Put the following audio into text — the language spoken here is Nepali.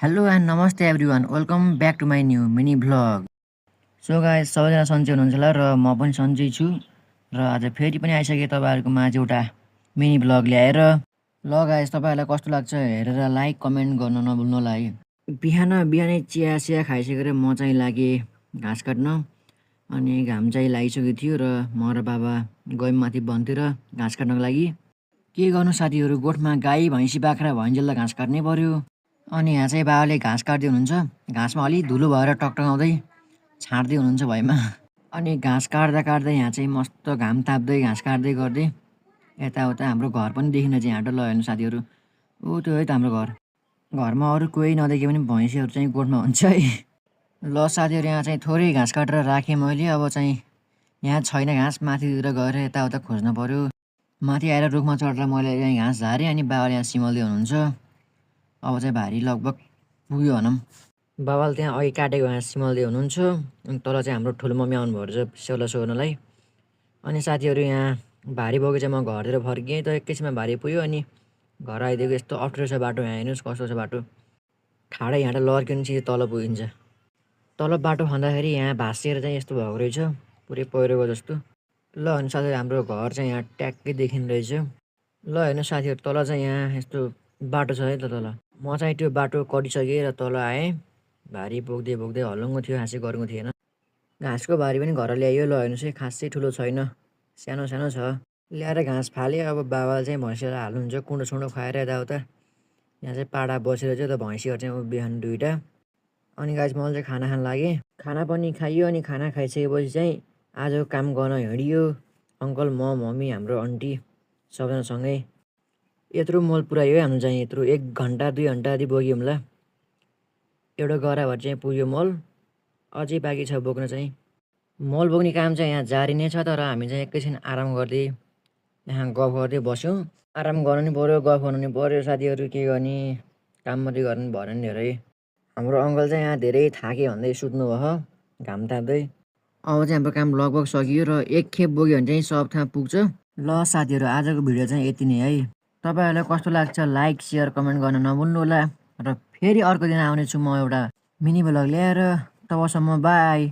हेलो एन्ड नमस्ते everyone welcome back to my new mini vlog. So guys सबैजना सन्चै हुनुहुन्छ होला र म पनि सन्चै छु र आज फेरि पनि आइसकेँ तपाईँहरूको माझ एउटा मिनी भ्लग ल्याएर। ल गाइस तपाईँहरूलाई कस्तो लाग्छ हेरेर लाइक कमेन्ट गर्न नभुल्नु होला है। बिहानै चिया खाइसकेर म चाहिँ लागेँ घाँस काट्न। अनि घाम चाहिँ लागिसकेको थियो र म र बाबा गयौँ माथि वनतिर घाँस काट्नको लागि। के गर्नु साथीहरू, गोठमा गाई भैँसी बाख्रा भइन्जेल घाँस काट्नै पर्यो। अनि यहाँ चाहिँ बाबाले घाँस काट्दै हुनुहुन्छ। घाँसमा अलि धुलो भएर टकटकाउँदै छाड्दै हुनुहुन्छ भुइँमा। अनि घाँस काट्दा यहाँ चाहिँ मस्त घाम ताप्दै घाँस काट्दै गर्दै यताउता हाम्रो घर पनि देखिन चाहिँ हाँटो। ल हेर्नु साथीहरू, ऊ त्यो है त हाम्रो घर। घरमा अरू कोही नदेखे पनि भैँसीहरू चाहिँ गोठमा हुन्छ है। ल साथीहरू, यहाँ चाहिँ थोरै घाँस काटेर राखेँ मैले। अब चाहिँ यहाँ छैन घाँस, माथितिर गएर यताउता खोज्नु पऱ्यो। माथि आएर रुखमा चढेर मैले यहाँ घाँस झारेँ अनि बाबाले यहाँ सिमल्दै हुनुहुन्छ। अब चाहिँ भारी लगभग पुग्यो भनौँ। बाबाले त्यहाँ अघि काटेको घाँस सिमल्दै हुनुहुन्छ। अनि तल चाहिँ हाम्रो ठुलो मम्मी आउनुभएको रहेछ सेउला सोर्नलाई। अनि साथीहरू यहाँ भारी बोके चाहिँ म घरतिर फर्किएँ त एकैछिनमा भारी पुग्यो। अनि घर आइदिएको यस्तो अप्ठ्यारो छ बाटो। यहाँ हेर्नुहोस् कस्तो छ बाटो, ठाडै यहाँ लड्किनु चिज तल पुगिन्छ। तल बाटो खन्दाखेरि यहाँ भाँसिएर चाहिँ यस्तो भएको रहेछ, पुरै पहिरोको जस्तो। ल अनि साथीहरू हाम्रो घर चाहिँ यहाँ ट्याक्कै देखिने रहेछ। ल हेर्नु साथीहरू, तल चाहिँ यहाँ यस्तो बाटो छ है त तल। म चाहिँ त्यो बाटो कटिसकेँ र तल आएँ। भारी बोक्दै हलुङ्गो थियो, हाँसै गरेको थिएन। घाँसको भारी पनि घर ल्याइयो। ल हेर्नुहोस् है, खासै ठुलो छैन, सानो सानो छ। ल्याएर घाँस फाल्यो। अब बाबाले चाहिँ भैँसीलाई हाल्नुहुन्छ कुँडो सुँडो खुवाएर यताउता। यहाँ चाहिँ पाडा बसेर चाहिँ त भैँसीहरू चाहिँ बिहान दुइटा। अनि गाइस मैले चाहिँ खाना खान लागेँ। खाना पनि खाइयो। अनि खाना खाइसकेपछि चाहिँ आजको काम गर्न हिँडियो। अङ्कल, म, मम्मी, हाम्रो आन्टी सबैजनासँगै। यत्रो मोल पुऱ्यायो है हाम्रो चाहिँ, यत्रो 1 घन्टा 2 घन्टा जति बोक्यो होला। एउटा गराभर चाहिँ पुग्यो मोल, अझै बाँकी छ बोक्न चाहिँ। मोल बोक्ने काम चाहिँ यहाँ जारी नै छ, तर हामी चाहिँ एकैछिन आराम गर्दै यहाँ गफ गर्दै बस्यौँ। आराम गर्नु नि पऱ्यो, गफ गर्नु नि पऱ्यो साथीहरू, के गर्ने, काम मात्रै गर्नु भएन नि धेरै। हाम्रो अङ्कल चाहिँ यहाँ धेरै थाके भन्दै सुत्नु भयो घाम ताप्दै। अब चाहिँ हाम्रो काम लगभग सकियो र एक खेप बोक्यो भने चाहिँ सब ठाउँ पुग्छ। ल साथीहरू, आजको भिडियो चाहिँ यति नै है। तपाईँहरूलाई कस्तो लाग्छ लाइक सेयर कमेन्ट गर्न नभुल्नु होला। र फेरि अर्को दिन आउनेछु म एउटा मिनी भ्लग ल्याएर। तबसम्म बाई।